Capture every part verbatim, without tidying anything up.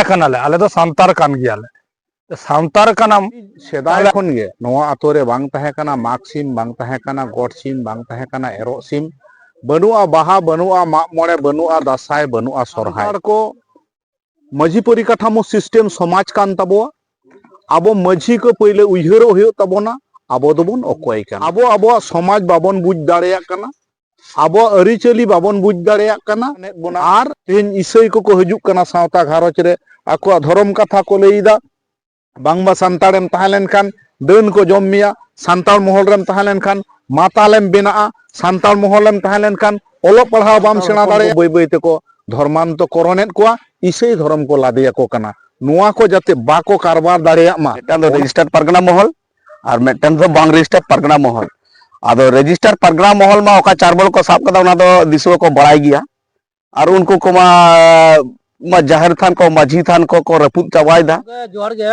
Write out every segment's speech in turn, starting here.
ᱠᱟᱱᱟᱞᱮ, ᱟᱞᱮ ᱫᱚ ᱥᱟᱱᱛᱟᱲ ᱠᱟᱱ ᱜᱮᱭᱟᱞᱮ᱾ ᱥᱟᱱᱛᱟᱲ ᱠᱟᱱᱟᱢ᱾ ᱥᱮᱫᱟᱭ ᱠᱷᱚᱱ ᱜᱮ ᱱᱚᱣᱟ ᱟᱛᱳ ᱨᱮ ᱵᱟᱝ ᱛᱟᱦᱮᱸ ᱠᱟᱱᱟ ᱢᱟᱜᱽ ᱥᱤᱢ, ᱵᱟᱝ ᱛᱟᱦᱮᱸ ᱠᱟᱱᱟ ᱜᱚᱴ ᱥᱤᱢ, ᱵᱟᱝ ᱛᱟᱦᱮᱸ ᱠᱟᱱᱟ ᱮᱨᱚᱜ ᱥᱤᱢ, ᱵᱟᱹᱱᱩᱜᱼᱟ ᱵᱟᱦᱟ, ᱵᱟᱹᱱᱩᱜᱼᱟ ᱢᱟᱜ ᱢᱚᱬᱮ, ᱵᱟᱹᱱᱩᱜᱼᱟ ᱫᱟᱸᱥᱟᱭ, ᱵᱟᱹᱱᱩᱜᱼᱟ ᱥᱚᱨᱦᱟᱭ᱾ ᱥᱟᱱᱛᱟᱲ ᱠᱚ ᱢᱟᱹᱡᱷᱤ ᱯᱚᱨᱤᱠᱟᱴᱷᱟᱢᱳ system ᱥᱚᱢᱟᱡᱽ ᱠᱟᱱ ᱛᱟᱵᱚᱣᱟ᱾ ᱟᱵᱚ ᱢᱟᱹᱡᱷᱤ ᱠᱚ ᱯᱟᱹᱭᱞᱟᱹ ᱩᱭᱦᱟᱹᱨᱚᱜ ᱦᱩᱭᱩᱜ ᱛᱟᱵᱚᱱᱟ, ᱟᱵᱚ ᱫᱚᱵᱚᱱ ᱚᱠᱚᱭ ᱠᱟᱱᱟ᱾ ᱟᱵᱚ ᱟᱵᱚᱣᱟᱜ ᱥᱚᱢᱟᱡᱽ ᱵᱟᱵᱚᱱ ᱵᱩᱡᱽ ᱫᱟᱲᱮᱭᱟᱜ ᱠᱟᱱᱟ, ᱟᱵᱚᱣᱟᱜ ᱟᱹᱨᱤᱪᱟᱹᱞᱤ ᱵᱟᱵᱚᱱ ᱵᱩᱡᱽ ᱫᱟᱲᱮᱭᱟᱜ ᱠᱟᱱᱟ᱾ ᱟᱨ ᱛᱮᱦᱮᱧ ᱤᱥᱟᱹᱭ ᱠᱚᱠᱚ ᱦᱤᱡᱩᱜ ᱠᱟᱱᱟ ᱥᱟᱶᱛᱟ ᱜᱷᱟᱨᱚᱸᱡᱽ ᱨᱮ ᱟᱠᱚᱣᱟᱜ ᱫᱷᱚᱨᱚᱢ ᱠᱟᱛᱷᱟ ᱠᱚ ᱞᱟᱹᱭ ᱮᱫᱟ᱾ ᱵᱟᱝᱢᱟ ᱥᱟᱱᱛᱟᱲᱮᱢ ᱛᱟᱦᱮᱸ ᱞᱮᱱᱠᱷᱟᱱ ᱰᱟᱹᱱ ᱠᱚ ᱡᱚᱢ ᱢᱮᱭᱟ, ᱥᱟᱱᱛᱟᱲ ᱢᱚᱦᱚᱞ ᱨᱮᱢ ᱛᱟᱦᱮᱸ ᱞᱮᱱᱠᱷᱟᱱ ᱢᱟᱛᱟᱞᱮᱢ ᱵᱮᱱᱟᱜᱼᱟ, ᱥᱟᱱᱛᱟᱲ ᱢᱚᱦᱚᱞ ᱨᱮᱢ ᱛᱟᱦᱮᱸ ᱞᱮᱱᱠᱷᱟᱱ ᱚᱞᱚᱜ ᱯᱟᱲᱦᱟᱣ ᱵᱟᱢ ᱥᱮᱬᱟ ᱫᱟᱲᱮᱭᱟᱜᱼᱟ᱾ ᱵᱟᱹᱭ ᱵᱟᱹᱭ ᱛᱮᱠᱚ ᱫᱷᱚᱨᱢᱟᱱᱛᱚᱠᱚᱨᱚᱱᱮᱫ ᱠᱚᱣᱟ, ᱤᱥᱟᱹᱭ ᱫᱷᱚᱨᱚᱢ ᱠᱚ ᱞᱟᱫᱮᱭᱟᱠᱚ ᱠᱟᱱᱟ᱾ ᱱᱚᱣᱟ ᱠᱚ ᱡᱟᱛᱮ ᱵᱟᱠᱚ ᱠᱟᱨᱵᱟᱨ ᱫᱟᱲᱮᱭᱟᱜ ᱢᱟ᱾ ᱢᱤᱫᱴᱟᱝ ᱫᱚ ᱨᱮᱡᱤᱥᱴᱟᱨ ᱯᱟᱨᱜᱟᱱᱟ ᱢᱚᱦᱚᱞ ᱟᱨ ᱢᱤᱫᱴᱟᱝ ᱫᱚ ᱵᱟᱝ ᱨᱮᱡᱤᱥᱴᱟᱨ ᱯᱟᱨᱜᱟᱱᱟ ᱢᱚᱦᱚᱞ᱾ ᱟᱫᱚ ᱨᱮᱡᱤᱥᱴᱟᱨ ᱯᱟᱨᱜᱟᱱᱟ ᱢᱚᱦᱚᱞ ᱢᱟ ᱚᱠᱟ ᱪᱟᱨ ᱵᱚᱞ ᱠᱚ ᱥᱟᱵ ᱠᱟᱫᱟ, ᱚᱱᱟ ᱫᱚ ᱫᱤᱥᱩᱣᱟᱹ ᱠᱚ ᱵᱟᱲᱟᱭ ᱜᱮᱭᱟ᱾ ᱟᱨ ᱩᱱᱠᱩ ᱠᱚᱢᱟ, ᱢᱟ ᱡᱟᱦᱮᱨ ᱛᱷᱟᱱ ᱠᱚ, ᱢᱟᱹᱡᱷᱤ ᱛᱷᱟᱱ ᱠᱚᱠᱚ ᱨᱟᱹᱯᱩᱫ ᱪᱟᱵᱟᱭᱮᱫᱟ᱾ ᱜᱚᱢᱠᱮ, ᱡᱚᱦᱟᱨ ᱜᱮ᱾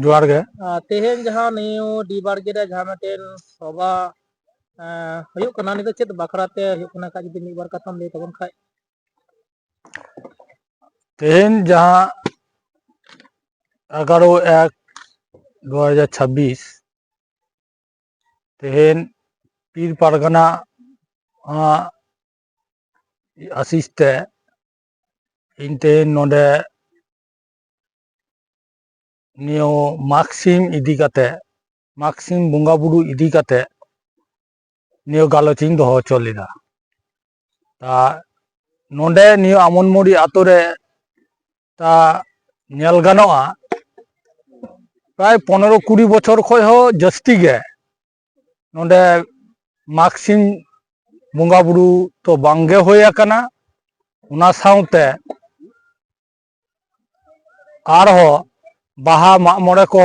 ᱡᱚᱦᱟᱨ ᱜᱮ᱾ ᱟᱨ ᱛᱮᱦᱮᱧ ᱡᱟᱦᱟᱸ ᱱᱤᱭᱩ ᱰᱤ ᱵᱟᱲᱜᱮ ᱨᱮ ᱡᱟᱦᱟᱸ ᱢᱤᱫᱴᱮᱱ ᱥᱚᱵᱷᱟ, ᱮᱸ, ᱦᱩᱭᱩᱜ ᱠᱟᱱᱟ, ᱱᱤᱭᱟᱹ ᱫᱚ ᱪᱮᱫ ᱵᱟᱠᱷᱨᱟ ᱛᱮ ᱦᱩᱭᱩᱜ ᱠᱟᱱᱟ, ᱠᱷᱟᱡ ᱡᱩᱫᱤ ᱢᱤᱫ ᱵᱟᱨ ᱠᱟᱛᱷᱟᱢ ᱞᱟᱹᱭ ᱛᱟᱵᱚᱱ ᱠᱷᱟᱡ᱾ ᱛᱮᱦᱮᱧ ᱡᱟᱦᱟᱸ ᱮᱜᱟᱨᱚ ᱮᱠ ᱫᱩ ᱦᱟᱡᱟᱨ ᱪᱷᱟᱵᱵᱤᱥ, ᱛᱮᱦᱮᱧ ᱯᱤᱨ ᱯᱟᱨᱜᱟᱱᱟ, ᱟᱸ, ᱟᱥᱤᱥ ᱛᱮ ᱤᱧ ᱛᱮᱦᱮᱧ ᱱᱚᱰᱮ ᱱᱤᱭᱟᱹ ᱢᱟᱜᱽ ᱥᱤᱢ ᱤᱫᱤ ᱠᱟᱛᱮ, ᱢᱟᱜᱽ ᱥᱤᱢ ᱵᱚᱸᱜᱟ ᱵᱩᱨᱩ ᱤᱫᱤ ᱠᱟᱛᱮ ᱱᱤᱭᱟᱹ ᱜᱟᱞᱚᱪ ᱤᱧ ᱫᱚᱦᱚ ᱦᱚᱪᱚ ᱞᱮᱫᱟ᱾ ᱛᱟ ᱱᱚᱰᱮ ᱱᱤᱭᱟᱹ ᱟᱢᱚᱱᱢᱩᱲᱤ ᱟᱛᱳ ᱨᱮ ᱛᱟ ᱧᱮᱞ ᱜᱟᱱᱚᱜᱼᱟ, ᱯᱨᱟᱭ ᱯᱚᱱᱮᱨᱚ ᱠᱩᱲᱤ ᱵᱚᱪᱷᱚᱨ ᱠᱷᱚᱡ ᱦᱚᱸ ᱡᱟᱹᱥᱛᱤ ᱜᱮ ᱱᱚᱰᱮ ᱢᱟᱜᱽ ᱥᱤᱢ ᱵᱚᱸᱜᱟ ᱵᱩᱨᱩ ᱛᱚ ᱵᱟᱝᱜᱮ ᱦᱩᱭ ᱟᱠᱟᱱᱟ᱾ ᱚᱱᱟ ᱥᱟᱶᱛᱮ ᱟᱨᱦᱚᱸ ᱵᱟᱦᱟ ᱢᱟᱜ ᱢᱚᱬᱮ ᱠᱚ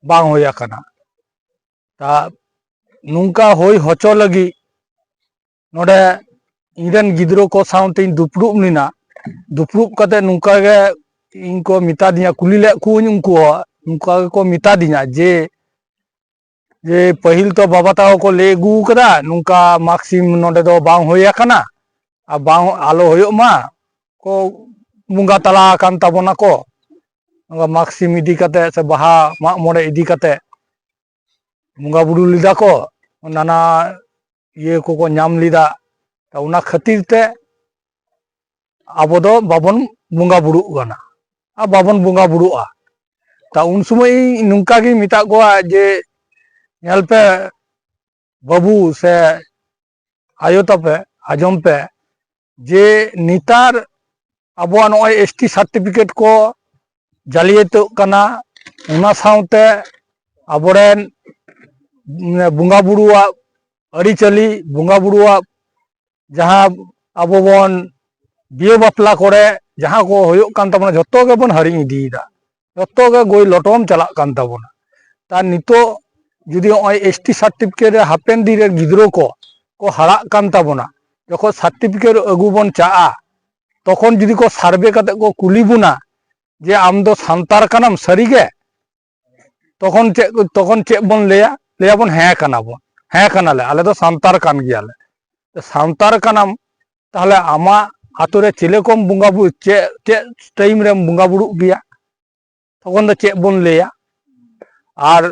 ᱵᱟᱝ ᱦᱩᱭ ᱟᱠᱟᱱᱟ᱾ ᱛᱟ ᱱᱚᱝᱠᱟ ᱦᱩᱭ ᱦᱚᱪᱚ ᱞᱟᱹᱜᱤᱫ ᱱᱚᱰᱮ ᱤᱧᱨᱮᱱ ᱜᱤᱫᱽᱨᱟᱹ ᱠᱚ ᱥᱟᱶᱛᱮᱧ ᱫᱩᱯᱲᱩᱵ ᱞᱮᱱᱟ᱾ ᱫᱩᱯᱲᱩᱵ ᱠᱟᱛᱮ ᱱᱚᱝᱠᱟ ᱜᱮ ᱤᱧ ᱠᱚ ᱢᱮᱛᱟ ᱫᱤᱧᱟ, ᱠᱩᱞᱤ ᱞᱮᱫ ᱠᱚᱣᱟᱧ ᱩᱱᱠᱩ ᱦᱚᱸ, ᱱᱚᱝᱠᱟ ᱜᱮᱠᱚ ᱢᱮᱛᱟ ᱫᱤᱧᱟ ᱡᱮ, ᱡᱮ ᱯᱟᱹᱦᱤᱞ ᱛᱚ ᱵᱟᱵᱟ ᱛᱟᱠᱚ ᱠᱚ ᱞᱟᱹᱭ ᱟᱹᱜᱩ ᱠᱟᱫᱟ, ᱱᱚᱝᱠᱟ ᱢᱟᱜᱽ ᱥᱤᱢ ᱱᱚᱰᱮ ᱫᱚ ᱵᱟᱝ ᱦᱩᱭ ᱟᱠᱟᱱᱟ, ᱟᱨ ᱵᱟᱝ, ᱟᱞᱚ ᱦᱩᱭᱩᱜ ᱢᱟ, ᱠᱚ ᱵᱚᱸᱜᱟ ᱛᱟᱞᱟ ᱟᱠᱟᱱ ᱛᱟᱵᱚᱱᱟ ᱠᱚ᱾ ᱱᱚᱝᱠᱟ ᱢᱟᱜᱽ ᱥᱤᱢ ᱤᱫᱤ ᱠᱟᱛᱮ ᱥᱮ ᱵᱟᱦᱟ ᱢᱟᱜ ᱢᱚᱬᱮ ᱤᱫᱤ ᱠᱟᱛᱮ ᱵᱚᱸᱜᱟ ᱵᱩᱨᱩ ᱞᱮᱫᱟ ᱠᱚ, ᱱᱟᱱᱟ ᱤᱭᱟᱹ ᱠᱚᱠᱚ ᱧᱟᱢ ᱞᱮᱫᱟ᱾ ᱛᱚ, ᱚᱱᱟ ᱠᱷᱟᱹᱛᱤᱨ ᱛᱮ ᱟᱵᱚ ᱫᱚ ᱵᱟᱵᱚᱱ ᱵᱚᱸᱜᱟ ᱵᱩᱨᱩᱜ ᱠᱟᱱᱟ ᱟᱨ ᱵᱟᱵᱚᱱ ᱵᱚᱸᱜᱟ ᱵᱩᱨᱩᱜᱼᱟ᱾ ᱛᱚ, ᱩᱱ ᱥᱚᱢᱚᱭ ᱤᱧ ᱱᱚᱝᱠᱟ ᱜᱤᱧ ᱢᱮᱛᱟᱫ ᱠᱚᱣᱟ ᱡᱮ, ᱧᱮᱞ ᱯᱮ ᱵᱟᱹᱵᱩ ᱥᱮ ᱟᱭᱳ ᱛᱟᱯᱮ, ᱟᱸᱡᱚᱢ ᱯᱮ, ᱡᱮ ᱱᱮᱛᱟᱨ ᱟᱵᱚᱣᱟᱜ ᱱᱚᱜᱼᱚᱭ ᱮᱥ ᱴᱤ certificate ᱠᱚ ᱡᱟᱹᱞᱤᱭᱟᱹᱛᱚᱜ ᱠᱟᱱᱟ, ᱚᱱᱟ ᱥᱟᱶᱛᱮ ᱟᱵᱚᱨᱮᱱ, ᱢᱟᱱᱮ, ᱵᱚᱸᱜᱟ ᱵᱩᱨᱩᱣᱟᱜ ᱟᱹᱨᱤᱪᱟᱹᱞᱤ, ᱵᱚᱸᱜᱟ ᱵᱩᱨᱩᱣᱟᱜ ᱡᱟᱦᱟᱸ ᱟᱵᱚ ᱵᱚᱱ ᱵᱤᱦᱟᱹ ᱵᱟᱯᱞᱟ ᱠᱚᱨᱮ ᱡᱟᱦᱟᱸ ᱠᱚ ᱦᱩᱭᱩᱜ ᱠᱟᱱ ᱛᱟᱵᱚᱱᱟ, ᱡᱷᱚᱛᱚ ᱜᱮᱵᱚᱱ ᱦᱤᱲᱤᱧ ᱤᱫᱤᱭᱮᱫᱟ, ᱡᱷᱚᱛᱚ ᱜᱮ ᱜᱚᱡ ᱞᱚᱴᱚᱢ ᱪᱟᱞᱟᱜ ᱠᱟᱱ ᱛᱟᱵᱚᱱᱟ᱾ ᱛᱟᱨ ᱱᱤᱛᱚᱜ ᱡᱩᱫᱤ ᱱᱚᱜᱼᱚᱭ ᱮᱥ ᱴᱤ certificate ᱨᱮ ᱦᱟᱯᱮᱱ ᱫᱤᱱ ᱨᱮ ᱜᱤᱫᱽᱨᱟᱹ ᱠᱚ ᱠᱚ ᱦᱟᱨᱟᱜ ᱠᱟᱱ ᱛᱟᱵᱚᱱᱟ, ᱡᱚᱠᱷᱚᱱ certificate ᱟᱹᱜᱩ ᱵᱚᱱ ᱪᱟᱜᱼᱟ, ᱛᱚᱠᱷᱚᱱ ᱡᱩᱫᱤ ᱠᱚ survey ᱠᱟᱛᱮ ᱠᱚ ᱠᱩᱞᱤ ᱵᱚᱱᱟ ᱡᱮ, "ᱟᱢ ᱫᱚ ᱥᱟᱱᱛᱟᱲ ᱠᱟᱱᱟᱢ ᱥᱟᱹᱨᱤᱜᱮ?" ᱛᱚᱠᱷᱚᱱ ᱪᱮᱫ, ᱛᱚᱠᱷᱚᱱ ᱪᱮᱫ ᱵᱚᱱ ᱞᱟᱹᱭᱟ? ᱞᱟᱹᱭᱟᱵᱚᱱ, "ᱦᱮᱸ ᱠᱟᱱᱟ ᱵᱚᱱ, ᱦᱮᱸ ᱠᱟᱱᱟᱞᱮ, ᱟᱞᱮ ᱫᱚ ᱥᱟᱱᱛᱟᱲ ᱠᱟᱱ ᱜᱮᱭᱟᱞᱮ᱾" ᱥᱟᱱᱛᱟᱲ ᱠᱟᱱᱟᱢ, ᱛᱟᱦᱚᱞᱮ ᱟᱢᱟᱜ ᱟᱛᱳ ᱨᱮ ᱪᱤᱞᱤ ᱠᱚᱢ ᱵᱚᱸᱜᱟ ᱵᱩᱨᱩ, ᱪᱮᱫ, ᱪᱮᱫ time ᱨᱮᱢ ᱵᱚᱸᱜᱟ ᱵᱩᱨᱩᱜ ᱜᱮᱭᱟ? ᱛᱚᱠᱷᱚᱱ ᱫᱚ ᱪᱮᱫ ᱵᱚᱱ ᱞᱟᱹᱭᱟ? ᱟᱨ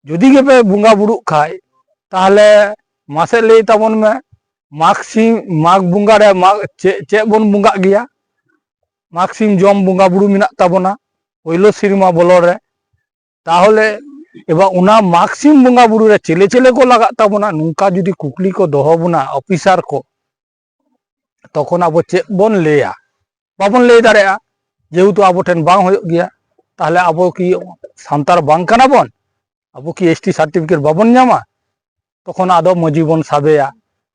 ᱡᱩᱫᱤ ᱜᱮᱯᱮ ᱵᱚᱸᱜᱟ ᱵᱩᱨᱩᱜ ᱠᱷᱟᱡ, ᱛᱟᱦᱚᱞᱮ ᱢᱟᱥᱮ ᱞᱟᱹᱭ ᱛᱟᱵᱚᱱ ᱢᱮ, ᱢᱟᱜᱽ ᱥᱤᱢ, ᱢᱟᱜᱽ ᱵᱚᱸᱜᱟ ᱨᱮ ᱢᱟᱜᱽ ᱪᱮᱫ, ᱪᱮᱫ ᱵᱚᱱ ᱵᱚᱸᱜᱟᱜ ᱜᱮᱭᱟ? ᱢᱟᱜᱽ ᱥᱤᱢ ᱡᱚᱢ ᱵᱚᱸᱜᱟ ᱵᱩᱨᱩ ᱢᱮᱱᱟᱜ ᱛᱟᱵᱚᱱᱟ ᱯᱳᱭᱞᱳ ᱥᱮᱨᱢᱟ ᱵᱚᱞᱚ ᱨᱮ᱾ ᱛᱟᱦᱚᱞᱮ ᱮᱵᱟᱨ ᱚᱱᱟ ᱢᱟᱜᱽ ᱥᱤᱢ ᱵᱚᱸᱜᱟ ᱵᱩᱨᱩ ᱨᱮ ᱪᱤᱞᱤ ᱪᱤᱞᱤ ᱠᱚ ᱞᱟᱜᱟᱜ ᱛᱟᱵᱚᱱᱟ? ᱱᱚᱝᱠᱟ ᱡᱩᱫᱤ ᱠᱩᱠᱞᱤ ᱠᱚ ᱫᱚᱦᱚ ᱵᱚᱱᱟ ᱚᱯᱷᱤᱥᱟᱨ ᱠᱚ, ᱛᱚᱠᱷᱚᱱ ᱟᱵᱚ ᱪᱮᱫ ᱵᱚᱱ ᱞᱟᱹᱭᱟ? ᱵᱟᱵᱚᱱ ᱞᱟᱹᱭ ᱫᱟᱲᱮᱭᱟᱜᱼᱟ, ᱡᱮᱦᱮᱛᱩ ᱟᱵᱚ ᱴᱷᱮᱱ ᱵᱟᱝ ᱦᱩᱭᱩᱜ ᱜᱮᱭᱟ᱾ ᱛᱟᱦᱚᱞᱮ ᱟᱵᱚ ᱠᱤ ᱥᱟᱱᱛᱟᱲ ᱵᱟᱝ ᱠᱟᱱᱟ ᱵᱚᱱ? ᱟᱵᱚ ᱠᱤ ᱮᱥ ᱴᱤ certificate ᱵᱟᱵᱚᱱ ᱧᱟᱢᱟ? ᱛᱚᱠᱷᱚᱱ ᱟᱫᱚ ᱢᱟᱹᱡᱷᱤ ᱵᱚᱱ ᱥᱟᱵᱮᱭᱟ,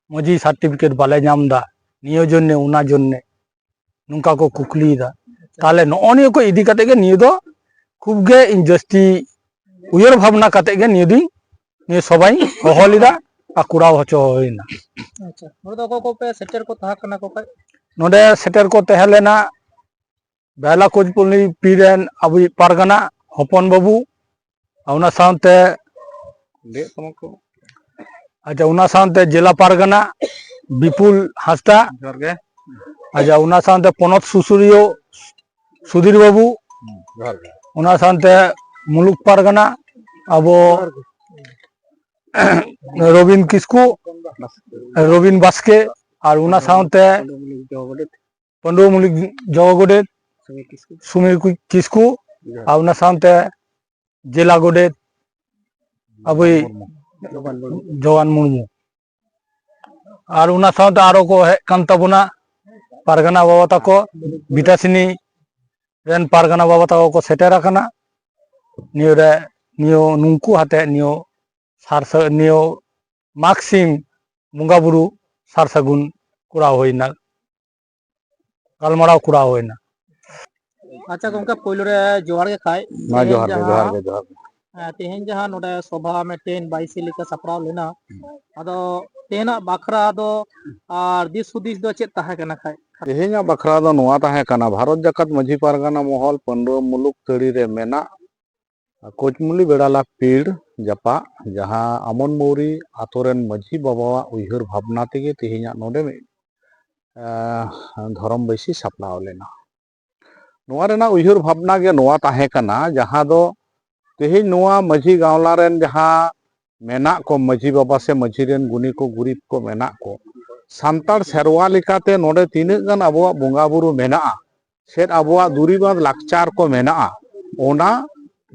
"ᱢᱟᱹᱡᱷᱤ, certificate ᱵᱟᱞᱮ ᱧᱟᱢ ᱮᱫᱟ, ᱱᱤᱭᱟᱹ ᱡᱚᱱᱱᱮ, ᱚᱱᱟ ᱡᱚᱱᱱᱮ", ᱱᱚᱝᱠᱟ ᱠᱚ ᱠᱩᱠᱞᱤᱭᱮᱫᱟ᱾ ᱛᱟᱦᱚᱞᱮ ᱱᱚᱜᱼᱚ ᱱᱤᱭᱟᱹ ᱠᱚ ᱤᱫᱤ ᱠᱟᱛᱮ ᱜᱮ ᱱᱤᱭᱟᱹ ᱫᱚ ᱠᱷᱩᱵ ᱜᱮ ᱤᱧ ᱡᱟᱹᱥᱛᱤ ᱩᱭᱦᱟᱹᱨ ᱵᱷᱟᱵᱽᱱᱟ ᱠᱟᱛᱮ ᱜᱮ ᱱᱤᱭᱟᱹ ᱫᱚᱧ, ᱱᱤᱭᱟᱹ ᱥᱚᱵᱷᱟᱧ ᱦᱚᱦᱚ ᱞᱮᱫᱟ ᱟᱨ ᱠᱚᱨᱟᱣ ᱦᱚᱪᱚ ᱦᱩᱭᱱᱟ᱾ ᱟᱪᱪᱷᱟ, ᱱᱚᱰᱮ ᱫᱚ ᱚᱠᱚᱭ ᱠᱚᱯᱮ ᱥᱮᱴᱮᱨ ᱠᱚ ᱛᱟᱦᱮᱸ ᱠᱟᱱᱟ ᱠᱚ ᱠᱷᱟᱡ? ᱱᱚᱰᱮ ᱥᱮᱴᱮᱨ ᱠᱚ ᱛᱟᱦᱮᱸ ᱞᱮᱱᱟ ᱵᱮᱦᱞᱟ ᱠᱳᱪᱯᱚᱞᱞᱤ ᱯᱤ ᱨᱮᱱ ᱟᱵᱚᱭᱤᱡ ᱯᱟᱨᱜᱟᱱᱟ ᱦᱚᱯᱚᱱ ᱵᱟᱹᱵᱩ, ᱚᱱᱟ ᱥᱟᱶᱛᱮ, ᱞᱟᱹᱭᱮᱫ ᱛᱟᱢᱟ ᱠᱚ᱾ ᱟᱪᱪᱷᱟ, ᱚᱱᱟ ᱥᱟᱶᱛᱮ ᱡᱮᱞᱟ ᱯᱟᱨᱜᱟᱱᱟ ᱵᱤᱯᱩᱞ ᱦᱟᱸᱥᱫᱟ, ᱡᱚᱦᱟᱨ ᱜᱮ᱾ ᱟᱪᱪᱷᱟ, ᱚᱱᱟ ᱥᱟᱶᱛᱮ ᱯᱚᱱᱚᱛ ᱥᱩᱥᱩᱨᱤᱭᱟᱹ ᱥᱩᱫᱷᱤᱨ ᱵᱟᱹᱵᱩ, ᱡᱚᱦᱟᱨ ᱜᱮ᱾ ᱚᱱᱟ ᱥᱟᱶᱛᱮ ᱢᱩᱞᱩᱠ ᱯᱟᱨᱜᱟᱱᱟ ᱟᱵᱚ ᱨᱚᱵᱤᱱ ᱠᱤᱥᱠᱩ, ᱨᱚᱵᱤᱱ ᱵᱟᱥᱠᱮ, ᱟᱨ ᱚᱱᱟ ᱥᱟᱶᱛᱮ ᱯᱟᱹᱱᱰᱩᱣᱟᱹ ᱢᱩᱞᱩᱠ ᱡᱚᱜᱚ ᱜᱚᱰᱮᱛ ᱥᱩᱢᱤᱨ ᱠᱤᱥᱠᱩ, ᱟᱨ ᱚᱱᱟ ᱥᱟᱶᱛᱮ ᱡᱮᱞᱟ ᱜᱚᱰᱮᱛ ᱟᱵᱚᱭᱤᱡ ᱡᱚᱜᱟᱱ ᱢᱩᱨᱢᱩ᱾ ᱟᱨ ᱚᱱᱟ ᱥᱟᱶᱛᱮ ᱟᱨᱚ ᱠᱚ ᱦᱮᱡ ᱠᱟᱱ ᱛᱟᱵᱚᱱᱟ ᱯᱟᱨᱜᱟᱱᱟ ᱵᱟᱵᱟ ᱛᱟᱠᱚ, ᱵᱤᱴᱟᱥᱤᱱᱤ ᱨᱮᱱ ᱯᱟᱨᱜᱟᱱᱟ ᱵᱟᱵᱟ ᱛᱟᱠᱚ ᱠᱚ ᱥᱮᱴᱮᱨ ᱟᱠᱟᱱᱟ᱾ ᱱᱤᱭᱟᱹ ᱨᱮ, ᱱᱤᱭᱟᱹ ᱱᱩᱝᱠᱩ ᱦᱟᱛᱮ ᱱᱤᱭᱟᱹ ᱥᱟᱨ ᱥᱟ-, ᱱᱤᱭᱟᱹ ᱢᱟᱜᱽ ᱥᱤᱢ ᱵᱚᱸᱜᱟ ᱵᱩᱨᱩ ᱥᱟᱨ ᱥᱟᱹᱜᱩᱱ ᱠᱚᱨᱟᱣ ᱦᱩᱭᱱᱟ, ᱜᱟᱞᱢᱟᱨᱟᱣ ᱠᱚᱨᱟᱣ ᱦᱩᱭᱱᱟ᱾ ᱟᱪᱪᱷᱟ ᱜᱚᱝᱠᱮ, ᱯᱳᱭᱞᱳ ᱨᱮ ᱡᱚᱦᱟᱨ ᱜᱮ ᱠᱷᱟᱡ᱾ ᱢᱟ ᱛᱮᱦᱮᱧ ᱡᱚᱦᱟᱨ ᱜᱮ, ᱡᱟᱦᱟᱸ, ᱡᱚᱦᱟᱨ ᱜᱮ, ᱡᱚᱦᱟᱨ ᱜᱮ᱾ ᱦᱮᱸ, ᱛᱮᱦᱮᱧ ᱡᱟᱦᱟᱸ ᱱᱚᱰᱮ ᱥᱚᱵᱷᱟ ᱢᱤᱫᱴᱮᱱ ᱵᱟᱭᱤᱥᱤ ᱞᱮᱠᱟ ᱥᱟᱯᱲᱟᱣ ᱞᱮᱱᱟ, ᱟᱫᱚ ᱛᱮᱦᱮᱧᱟᱜ ᱵᱟᱠᱷᱨᱟ ᱫᱚ ᱟᱨ ᱫᱤᱥ ᱦᱩᱫᱤᱥ ᱫᱚ ᱪᱮᱫ ᱛᱟᱦᱮᱸ ᱠᱟᱱᱟ ᱠᱷᱟᱡ? ᱛᱮᱦᱮᱧᱟᱜ ᱵᱟᱠᱷᱨᱟ ᱫᱚ ᱱᱚᱣᱟ ᱛᱟᱦᱮᱸ ᱠᱟᱱᱟ, ᱵᱷᱟᱨᱚᱛ ᱡᱟᱠᱟᱛ ᱢᱟᱹᱡᱷᱤ ᱯᱟᱨᱜᱟᱱᱟ ᱢᱚᱦᱚᱞ ᱯᱟᱹᱱᱰᱩᱣᱟᱹ ᱢᱩᱞᱩᱠ ᱛᱟᱹᱲᱤ ᱨᱮ ᱢᱮᱱᱟᱜ ᱠᱳᱪᱢᱩᱞᱤ ᱵᱮᱲᱟᱞᱟ ᱯᱤᱲ ᱡᱟᱯᱟᱜ, ᱡᱟᱦᱟᱸ ᱟᱢᱚᱱ ᱢᱳᱣᱨᱤ ᱟᱛᱳ ᱨᱮᱱ ᱢᱟᱹᱡᱷᱤ ᱵᱟᱵᱟᱣᱟᱜ ᱩᱭᱦᱟᱹᱨ ᱵᱷᱟᱵᱽᱱᱟ ᱛᱮᱜᱮ ᱛᱮᱦᱮᱧᱟᱜ ᱱᱚᱰᱮ ᱢᱤᱫ, ᱮᱸ, ᱫᱷᱚᱨᱚᱢ ᱵᱟᱹᱭᱥᱤ ᱥᱟᱯᱲᱟᱣ ᱞᱮᱱᱟ᱾ ᱱᱚᱣᱟ ᱨᱮᱱᱟᱜ ᱩᱭᱦᱟᱹᱨ ᱵᱷᱟᱵᱽᱱᱟ ᱜᱮ ᱱᱚᱣᱟ ᱛᱟᱦᱮᱸ ᱠᱟᱱᱟ, ᱡᱟᱦᱟᱸ ᱫᱚ ᱛᱮᱦᱮᱧ ᱱᱚᱣᱟ ᱢᱟᱹᱡᱷᱤ ᱜᱟᱶᱞᱟ ᱨᱮᱱ ᱡᱟᱦᱟᱸ ᱢᱮᱱᱟᱜ ᱠᱚ, ᱢᱟᱹᱡᱷᱤ ᱵᱟᱵᱟ ᱥᱮ ᱢᱟᱹᱡᱷᱤ ᱨᱮᱱ ᱜᱩᱱᱤ ᱠᱚ ᱜᱩᱨᱤᱵ ᱠᱚ ᱢᱮᱱᱟᱜ ᱠᱚ, ᱥᱟᱱᱛᱟᱲ ᱥᱮᱨᱣᱟ ᱞᱮᱠᱟᱛᱮ ᱱᱚᱰᱮ ᱛᱤᱱᱟᱹᱜ ᱜᱟᱱ ᱟᱵᱚᱣᱟᱜ ᱵᱚᱸᱜᱟ ᱵᱩᱨᱩ ᱢᱮᱱᱟᱜᱼᱟ, ᱥᱮᱫ ᱟᱵᱚᱣᱟᱜ ᱫᱩᱨᱤᱵᱟᱫ ᱞᱟᱠᱪᱟᱨ ᱠᱚ ᱢᱮᱱᱟᱜᱼᱟ, ᱚᱱᱟ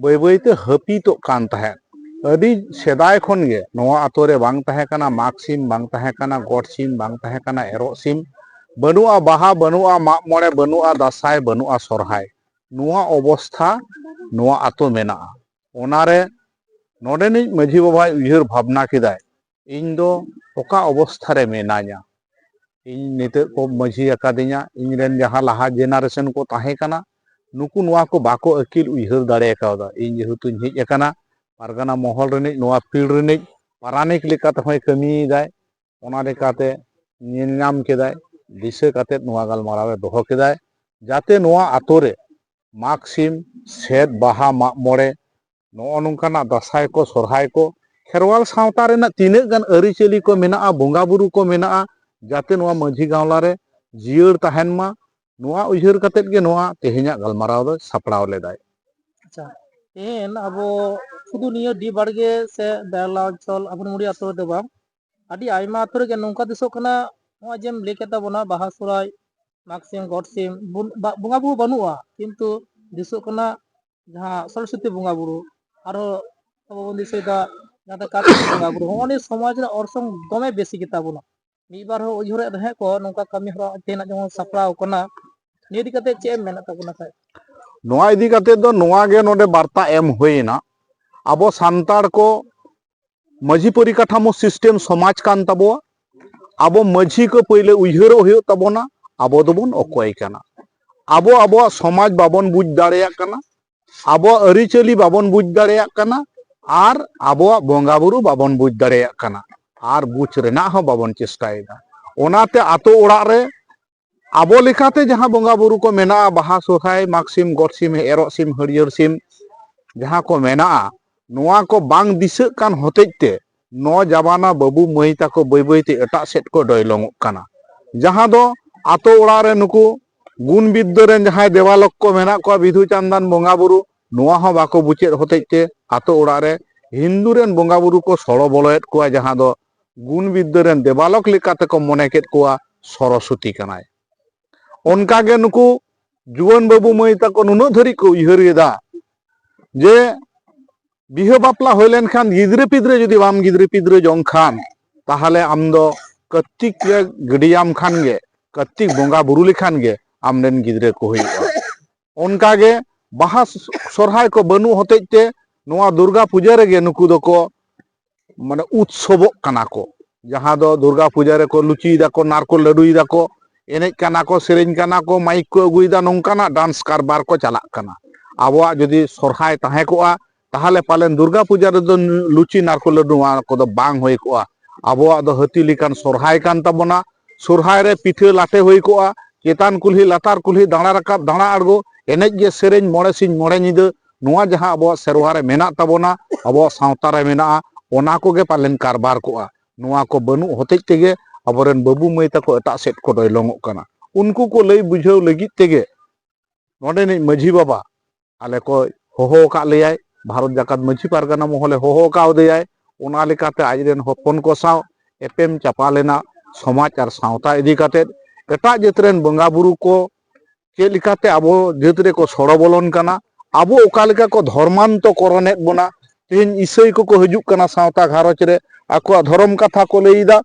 ᱵᱟᱹᱭ ᱵᱟᱹᱭᱛᱮ ᱦᱟᱹᱯᱤᱫᱚᱜ ᱠᱟᱱ ᱛᱟᱦᱮᱸᱫ᱾ ᱟᱹᱰᱤ ᱥᱮᱫᱟᱭ ᱠᱷᱚᱱ ᱜᱮ ᱱᱚᱣᱟ ᱟᱛᱳ ᱨᱮ ᱵᱟᱝ ᱛᱟᱦᱮᱸ ᱠᱟᱱᱟ, ᱢᱟᱜᱽ ᱥᱤᱢ ᱵᱟᱝ ᱛᱟᱦᱮᱸ ᱠᱟᱱᱟ, ᱜᱚᱴ ᱥᱤᱢ ᱵᱟᱝ ᱛᱟᱦᱮᱸ ᱠᱟᱱᱟ, ᱮᱨᱚᱜ ᱥᱤᱢ ᱵᱟᱹᱱᱩᱜᱼᱟ, ᱵᱟᱦᱟ ᱵᱟᱹᱱᱩᱜᱼᱟ, ᱢᱟᱜ ᱢᱚᱬᱮ ᱵᱟᱹᱱᱩᱜᱼᱟ, ᱫᱟᱸᱥᱟᱭ ᱵᱟᱹᱱᱩᱜᱼᱟ, ᱥᱚᱨᱦᱟᱭ᱾ ᱱᱚᱣᱟ ᱚᱵᱚᱥᱛᱷᱟ ᱱᱚᱣᱟ ᱟᱛᱳ ᱢᱮᱱᱟᱜᱼᱟ᱾ ᱚᱱᱟᱨᱮ ᱱᱚᱰᱮᱱᱤᱡ ᱢᱟᱹᱡᱷᱤ ᱵᱟᱵᱟᱭ ᱩᱭᱦᱟᱹᱨ ᱵᱷᱟᱵᱽᱱᱟ ᱠᱮᱫᱟᱭ, ᱤᱧ ᱫᱚ ᱚᱠᱟ ᱚᱵᱚᱥᱛᱷᱟ ᱨᱮ ᱢᱮᱱᱟᱹᱧᱟ? ᱤᱧ ᱱᱤᱛᱚᱜ ᱠᱚ ᱢᱟᱹᱡᱷᱤ ᱟᱠᱟᱫᱤᱧᱟ, ᱤᱧ ᱨᱮᱱ ᱡᱟᱦᱟᱸ ᱞᱟᱦᱟ generation ᱠᱚ ᱛᱟᱦᱮᱸ ᱠᱟᱱᱟ, ᱱᱩᱠᱩ ᱱᱚᱣᱟ ᱠᱚ ᱵᱟᱠᱚ ᱟᱹᱠᱤᱞ ᱩᱭᱦᱟᱹᱨ ᱫᱟᱲᱮ ᱠᱟᱣᱫᱟ᱾ ᱤᱧ ᱡᱮᱦᱮᱛᱩᱧ ᱦᱮᱡ ᱟᱠᱟᱱᱟ ᱯᱟᱨᱜᱟᱱᱟ ᱢᱚᱦᱚᱞ ᱨᱤᱱᱤᱡ, ᱱᱚᱣᱟ ᱯᱤᱲ ᱨᱤᱱᱤᱡ ᱯᱟᱨᱟᱱᱤᱠ ᱞᱮᱠᱟ ᱛᱮᱦᱚᱸᱭ ᱠᱟᱹᱢᱤᱭᱮᱫᱟᱭ, ᱚᱱᱟ ᱞᱮᱠᱟᱛᱮ ᱧᱮᱞ ᱧᱟᱢ ᱠᱮᱫᱟᱭ, ᱫᱤᱥᱟᱹ ᱠᱟᱛᱮᱫ ᱱᱚᱣᱟ ᱜᱟᱞᱢᱟᱨᱟᱣ ᱮ ᱫᱚᱦᱚ ᱠᱮᱫᱟᱭ, ᱡᱟᱛᱮ ᱱᱚᱣᱟ ᱟᱛᱳ ᱨᱮ ᱢᱟᱜᱽ ᱥᱤᱢ, ᱥᱮᱫ, ᱵᱟᱦᱟ, ᱢᱟᱜ ᱢᱚᱬᱮ, ᱱᱚᱜᱼᱚ ᱱᱚᱝᱠᱟᱱᱟᱜ ᱫᱟᱸᱥᱟᱭ ᱠᱚ, ᱥᱚᱨᱦᱟᱭ ᱠᱚ, ᱠᱷᱮᱨᱣᱟᱞ ᱥᱟᱶᱛᱟ ᱨᱮᱱᱟᱜ ᱛᱤᱱᱟᱹᱜ ᱜᱟᱱ ᱟᱹᱨᱤᱪᱟᱹᱞᱤ ᱠᱚ ᱢᱮᱱᱟᱜᱼᱟ, ᱵᱚᱸᱜᱟ ᱵᱩᱨᱩ ᱠᱚ ᱢᱮᱱᱟᱜᱼᱟ, ᱡᱟᱛᱮ ᱱᱚᱣᱟ ᱢᱟᱹᱡᱷᱤ ᱜᱟᱶᱞᱟ ᱨᱮ ᱡᱤᱭᱟᱹᱲ ᱛᱟᱦᱮᱱ ᱢᱟ, ᱱᱚᱣᱟ ᱩᱭᱦᱟᱹᱨ ᱠᱟᱛᱮᱫ ᱜᱮ ᱱᱚᱣᱟ ᱛᱮᱦᱮᱧᱟᱜ ᱜᱟᱞᱢᱟᱨᱟᱣ ᱫᱚᱭ ᱥᱟᱯᱲᱟᱣ ᱞᱮᱫᱟᱭ᱾ ᱟᱪᱪᱷᱟ, ᱛᱮᱦᱮᱧ ᱟᱵᱚ ᱥᱩᱫᱷᱩ ᱱᱤᱭᱟᱹ ᱰᱤ ᱵᱟᱲᱜᱮ ᱥᱮ ᱵᱮᱨᱞᱟ ᱚᱧᱪᱚᱞ ᱟᱵᱚ ᱢᱩᱲᱤ ᱟᱛᱳ ᱨᱮᱫᱚ ᱵᱟᱝ, ᱟᱹᱰᱤ ᱟᱭᱢᱟ ᱟᱛᱳ ᱨᱮᱜᱮ ᱱᱚᱝᱠᱟ ᱫᱤᱥᱚᱜ ᱠᱟᱱᱟ᱾ ᱱᱚᱜᱼᱚᱭ ᱡᱮᱢ ᱞᱟᱹᱭ ᱠᱮᱫ ᱛᱟᱵᱚᱱᱟ, ᱵᱟᱦᱟ ᱥᱚᱦᱨᱟᱭ, ᱢᱟᱜᱽ ᱥᱤᱢ, ᱜᱚᱴ ᱥᱤᱢ, ᱵᱚᱱ-, ᱵᱟ-, ᱵᱚᱸᱜᱟ ᱵᱩᱨᱩ ᱵᱟᱹᱱᱩᱜᱼᱟ, ᱠᱤᱱᱛᱩ ᱫᱤᱥᱚᱜ ᱠᱟᱱᱟ ᱡᱟᱦᱟᱸ ᱥᱚᱨᱚᱥᱚᱛᱤ ᱵᱚᱸᱜᱟ ᱵᱩᱨᱩ, ᱟᱨᱦᱚᱸ ᱟᱵᱚ ᱵᱚᱱ ᱫᱤᱥᱟᱹᱭᱮᱫᱟ ᱡᱟᱦᱟᱸ ᱫᱚ ᱠᱟᱨᱛᱤᱠ ᱵᱚᱸᱜᱟ ᱵᱩᱨᱩ᱾ ᱦᱚᱸᱜᱼᱚ ᱱᱤᱭᱟᱹ ᱥᱚᱢᱟᱡᱽ ᱨᱮ ᱚᱨᱥᱚᱝ ᱫᱚᱢᱮ ᱵᱮᱥᱤ ᱜᱮᱛᱟ ᱵᱚᱱᱟ᱾ ᱢᱤᱫ ᱵᱟᱨ ᱦᱚᱸ ᱩᱭᱦᱟᱹᱨᱮᱫ ᱨᱮᱦᱮᱸ ᱠᱚ ᱱᱚᱝᱠᱟ ᱠᱟᱹᱢᱤ ᱦᱚᱨᱟ ᱛᱮᱦᱮᱧᱟᱜ ᱡᱮᱢᱚᱱ ᱥᱟᱯᱲᱟᱣ ᱠᱟᱱᱟ, ᱱᱤᱭᱟᱹ ᱤᱫᱤ ᱠᱟᱛᱮ ᱪᱮᱫ ᱮᱢ ᱢᱮᱱᱮᱫ ᱛᱟᱵᱚᱱᱟ ᱠᱷᱟᱡ? ᱱᱚᱣᱟ ᱤᱫᱤ ᱠᱟᱛᱮ ᱫᱚ ᱱᱚᱣᱟ ᱜᱮ ᱱᱚᱰᱮ ᱵᱟᱨᱛᱟ ᱮᱢ ᱦᱩᱭᱮᱱᱟ᱾ ᱟᱵᱚ ᱥᱟᱱᱛᱟᱲ ᱠᱚ ᱢᱟᱹᱡᱷᱤ ᱯᱚᱨᱤᱠᱟᱴᱷᱟᱢᱳ system ᱥᱚᱢᱟᱡᱽ ᱠᱟᱱ ᱛᱟᱵᱚᱣᱟ᱾ ᱟᱵᱚ ᱢᱟᱹᱡᱷᱤ ᱠᱚ ᱯᱳᱭᱞᱳ ᱩᱭᱦᱟᱹᱨᱚᱜ ᱦᱩᱭᱩᱜ ᱛᱟᱵᱚᱱᱟ, ᱟᱵᱚ ᱫᱚᱵᱚᱱ ᱚᱠᱚᱭ ᱠᱟᱱᱟ᱾ ᱟᱵᱚ ᱟᱵᱚᱣᱟᱜ ᱥᱚᱢᱟᱡᱽ ᱵᱟᱵᱚᱱ ᱵᱩᱡᱽ ᱫᱟᱲᱮᱭᱟᱜ ᱠᱟᱱᱟ, ᱟᱵᱚᱣᱟᱜ ᱟᱹᱨᱤᱪᱟᱹᱞᱤ ᱵᱟᱵᱚᱱ ᱵᱩᱡᱽ ᱫᱟᱲᱮᱭᱟᱜ ᱠᱟᱱᱟ, ᱟᱨ ᱟᱵᱚᱣᱟᱜ ᱵᱚᱸᱜᱟ ᱵᱩᱨᱩ ᱵᱟᱵᱚᱱ ᱵᱩᱡᱽ ᱫᱟᱲᱮᱭᱟᱜ ᱠᱟᱱᱟ, ᱟᱨ ᱵᱩᱡᱽ ᱨᱮᱱᱟᱜ ᱦᱚᱸ ᱵᱟᱵᱚᱱ ᱪᱮᱥᱴᱟᱭᱮᱫᱟ᱾ ᱚᱱᱟᱛᱮ ᱟᱛᱳ ᱚᱲᱟᱜ ᱨᱮ ᱟᱵᱚ ᱞᱮᱠᱟᱛᱮ ᱡᱟᱦᱟᱸ ᱵᱚᱸᱜᱟ ᱵᱩᱨᱩ ᱠᱚ ᱢᱮᱱᱟᱜᱼᱟ, ᱵᱟᱦᱟ, ᱥᱚᱦᱨᱟᱭ, ᱢᱟᱜᱽ ᱥᱤᱢ, ᱜᱚᱴ ᱥᱤᱢ, ᱮᱨᱚᱜ ᱥᱤᱢ, ᱦᱟᱹᱨᱭᱟᱹᱲ ᱥᱤᱢ, ᱡᱟᱦᱟᱸ ᱠᱚ ᱢᱮᱱᱟᱜᱼᱟ, ᱱᱚᱣᱟ ᱠᱚ ᱵᱟᱝ ᱫᱤᱥᱟᱹᱜ ᱠᱟᱱ ᱦᱚᱛᱮᱡ ᱛᱮ ᱱᱚᱣᱟ ᱡᱟᱢᱟᱱᱟ ᱵᱟᱹᱵᱩ ᱢᱟᱹᱭ ᱛᱟᱠᱚ ᱵᱟᱹᱭ ᱵᱟᱹᱭ ᱛᱮ ᱮᱴᱟᱜ ᱥᱮᱫ ᱠᱚ ᱰᱚᱭᱞᱚᱝᱚᱜ ᱠᱟᱱᱟ᱾ ᱡᱟᱦᱟᱸ ᱫᱚ ᱟᱛᱳ ᱚᱲᱟᱜ ᱨᱮ ᱱᱩᱠᱩ ᱜᱩᱱ ᱵᱤᱫᱽᱫᱟᱹ ᱨᱮᱱ ᱡᱟᱦᱟᱸᱭ ᱫᱮᱵᱟᱞᱚᱠ ᱠᱚ ᱢᱮᱱᱟᱜ ᱠᱚᱣᱟ, ᱵᱤᱫᱷᱩ ᱪᱟᱸᱫᱟᱱ ᱵᱚᱸᱜᱟ ᱵᱩᱨᱩ, ᱱᱚᱣᱟ ᱦᱚᱸ ᱵᱟᱠᱚ ᱵᱩᱡᱮᱫ ᱦᱚᱛᱮᱡ ᱛᱮ ᱟᱛᱳ ᱚᱲᱟᱜ ᱨᱮ ᱦᱤᱱᱫᱩ ᱨᱮᱱ ᱵᱚᱸᱜᱟ ᱵᱩᱨᱩ ᱠᱚ ᱥᱚᱲᱚ ᱵᱚᱞᱚᱭᱮᱫ ᱠᱚᱣᱟ, ᱡᱟᱦᱟᱸ ᱫᱚ ᱜᱩᱱ ᱵᱤᱫᱽᱫᱟᱹ ᱨᱮᱱ ᱫᱮᱵᱟᱞᱚᱠ ᱞᱮᱠᱟ ᱛᱮᱠᱚ ᱢᱚᱱᱮ ᱠᱮᱫ ᱠᱚᱣᱟ ᱥᱚᱨᱚᱥᱚᱛᱤ ᱠᱟᱱᱟᱭ᱾ ᱚᱱᱠᱟᱜᱮ ᱱᱩᱠᱩ ᱡᱩᱣᱟᱹᱱ ᱵᱟᱹᱵᱩ ᱢᱟᱹᱭ ᱛᱟᱠᱚ ᱱᱩᱱᱟᱹᱜ ᱫᱷᱟᱹᱨᱤᱡ ᱠᱚ ᱩᱭᱦᱟᱹᱨ ᱮᱫᱟ ᱡᱮ ᱵᱤᱦᱟᱹ ᱵᱟᱯᱞᱟ ᱦᱩᱭ ᱞᱮᱱᱠᱷᱟᱱ ᱜᱤᱫᱽᱨᱟᱹ ᱯᱤᱫᱽᱨᱟᱹ ᱡᱩᱫᱤ ᱵᱟᱢ ᱜᱤᱫᱽᱨᱟᱹ ᱯᱤᱫᱽᱨᱟᱹ ᱡᱚᱝ ᱠᱷᱟᱱ, ᱛᱟᱦᱚᱞᱮ ᱟᱢ ᱫᱚ ᱠᱟᱹᱨᱛᱤᱠ ᱨᱮ ᱜᱤᱰᱤᱭᱟᱢ ᱠᱷᱟᱱ ᱜᱮ, ᱠᱟᱹᱨᱛᱤᱠ ᱵᱚᱸᱜᱟ ᱵᱩᱨᱩ ᱞᱮᱠᱷᱟᱱ ᱜᱮ ᱟᱢ ᱨᱮᱱ ᱜᱤᱫᱽᱨᱟᱹ ᱠᱚ ᱦᱩᱭᱩᱜᱼᱟ᱾ ᱚᱱᱠᱟᱜᱮ ᱵᱟᱦᱟ ᱥᱚᱨᱦᱟᱭ ᱠᱚ ᱵᱟᱹᱱᱩᱜ ᱦᱚᱛᱮᱡ ᱛᱮ ᱱᱚᱣᱟ ᱫᱩᱨᱜᱟ ᱯᱩᱡᱟᱹ ᱨᱮᱜᱮ ᱱᱩᱠᱩ ᱫᱚᱠᱚ ᱢᱟᱱᱮ ᱩᱛᱥᱚᱵᱚᱜ ᱠᱟᱱᱟ ᱠᱚ, ᱡᱟᱦᱟᱸ ᱫᱚ ᱫᱩᱨᱜᱟ ᱯᱩᱡᱟᱹ ᱨᱮᱠᱚ ᱞᱩᱪᱤᱭ ᱫᱟᱠᱚ, ᱱᱟᱨᱠᱳᱞ ᱞᱟᱹᱰᱩᱭ ᱫᱟᱠᱚ, ᱮᱱᱮᱡ ᱠᱟᱱᱟ ᱠᱚ, ᱥᱮᱨᱮᱧ ᱠᱟᱱᱟ ᱠᱚ, ᱢᱟᱭᱤᱠ ᱠᱚ ᱟᱹᱜᱩᱭᱮᱫᱟ, ᱱᱚᱝᱠᱟᱱᱟᱜ ᱰᱟᱱᱥ ᱠᱟᱨᱵᱟᱨ ᱠᱚ ᱪᱟᱞᱟᱜ ᱠᱟᱱᱟ᱾ ᱟᱵᱚᱣᱟᱜ ᱡᱩᱫᱤ ᱥᱚᱨᱦᱟᱭ ᱛᱟᱦᱮᱸ ᱠᱚᱜᱼᱟ, ᱛᱟᱦᱚᱞᱮ ᱯᱟᱞᱮᱱ ᱫᱩᱨᱜᱟ ᱯᱩᱡᱟᱹ ᱨᱮᱫᱚ ᱞᱩᱪᱤ, ᱱᱟᱨᱠᱳᱞ ᱞᱟᱹᱰᱩ ᱱᱚᱣᱟ ᱠᱚᱫᱚ ᱵᱟᱝ ᱦᱩᱭ ᱠᱚᱜᱼᱟ᱾ ᱟᱵᱚᱣᱟᱜ ᱫᱚ ᱦᱟᱹᱛᱤ ᱞᱮᱠᱟᱱ ᱥᱚᱨᱦᱟᱭ ᱠᱟᱱ ᱛᱟᱵᱚᱱᱟ᱾ ᱥᱚᱨᱦᱟᱭ ᱨᱮ ᱯᱤᱴᱷᱟᱹ ᱞᱟᱴᱷᱮ ᱦᱩᱭ ᱠᱚᱜᱼᱟ, ᱪᱮᱛᱟᱱ ᱠᱩᱞᱦᱤ ᱞᱟᱛᱟᱨ ᱠᱩᱞᱦᱤ ᱫᱟᱬᱟ ᱨᱟᱠᱟᱵ ᱫᱟᱬᱟ ᱟᱬᱜᱚ, ᱮᱱᱮᱡ ᱜᱮ ᱥᱮᱨᱮᱧ ᱢᱚᱬᱮ ᱥᱤᱧ ᱢᱚᱬᱮ ᱧᱤᱫᱟᱹ, ᱱᱚᱣᱟ ᱡᱟᱦᱟᱸ ᱟᱵᱚᱣᱟᱜ ᱥᱮᱨᱣᱟ ᱨᱮ ᱢᱮᱱᱟᱜ ᱛᱟᱵᱚᱱᱟ, ᱟᱵᱚᱣᱟᱜ ᱥᱟᱶᱛᱟ ᱨᱮ ᱢᱮᱱᱟᱜᱼᱟ, ᱚᱱᱟ ᱠᱚᱜᱮ ᱯᱟᱞᱮᱱ ᱠᱟᱨᱵᱟᱨ ᱠᱚᱜᱼᱟ᱾ ᱱᱚᱣᱟ ᱠᱚ ᱵᱟᱹᱱᱩᱜ ᱦᱚᱛᱮᱡ ᱛᱮᱜᱮ ᱟᱵᱚᱨᱮᱱ ᱵᱟᱹᱵᱩ ᱢᱟᱹᱭ ᱛᱟᱠᱚ ᱮᱴᱟᱜ ᱥᱮᱫ ᱠᱚ ᱰᱚᱭᱞᱚᱝᱚᱜ ᱠᱟᱱᱟ᱾ ᱩᱱᱠᱩ ᱠᱚ ᱞᱟᱹᱭ ᱵᱩᱡᱷᱟᱹᱣ ᱞᱟᱹᱜᱤᱫ ᱛᱮᱜᱮ ᱱᱚᱰᱮᱱᱤᱡ ᱢᱟᱹᱡᱷᱤ ᱵᱟᱵᱟ ᱟᱞᱮ ᱠᱚ ᱦᱚᱦᱚ ᱟᱠᱟᱫ ᱞᱮᱭᱟᱭ, ᱵᱷᱟᱨᱚᱛ ᱡᱟᱠᱟᱛ ᱢᱟᱹᱡᱷᱤ ᱯᱟᱨᱜᱟᱱᱟ ᱢᱚᱦᱚᱞᱮ ᱦᱚᱦᱚ ᱠᱟᱣᱫᱮᱭᱟᱭ᱾ ᱚᱱᱟ ᱞᱮᱠᱟᱛᱮ ᱟᱡᱨᱮᱱ ᱦᱚᱯᱚᱱ ᱠᱚ ᱥᱟᱶ ᱮᱯᱮᱢ ᱪᱟᱯᱟᱞ ᱮᱱᱟ᱾ ᱥᱚᱢᱟᱡᱽ ᱟᱨ ᱥᱟᱶᱛᱟ ᱤᱫᱤ ᱠᱟᱛᱮᱫ ᱮᱴᱟᱜ ᱡᱟᱹᱛ ᱨᱮᱱ ᱵᱚᱸᱜᱟ ᱵᱩᱨᱩ ᱠᱚ ᱪᱮᱫ ᱞᱮᱠᱟᱛᱮ ᱟᱵᱚ ᱡᱟᱹᱛ ᱨᱮᱠᱚ ᱥᱚᱲᱚ ᱵᱚᱞᱚᱱ ᱠᱟᱱᱟ, ᱟᱵᱚ ᱚᱠᱟ ᱞᱮᱠᱟ ᱠᱚ ᱫᱷᱚᱨᱢᱟᱱᱛᱚ ᱠᱚᱨᱚᱱᱮᱫ ᱵᱚᱱᱟ᱾ ᱛᱮᱦᱮᱧ ᱤᱥᱟᱹᱭ ᱠᱚᱠᱚ ᱦᱤᱡᱩᱜ ᱠᱟᱱᱟ ᱥᱟᱶᱛᱟ ᱜᱷᱟᱨᱚᱸᱡᱽ ᱨᱮ, ᱟᱠᱚᱣᱟᱜ ᱫᱷᱚᱨᱚᱢ ᱠᱟᱛᱷᱟ ᱠᱚ ᱞᱟᱹᱭ ᱮᱫᱟ,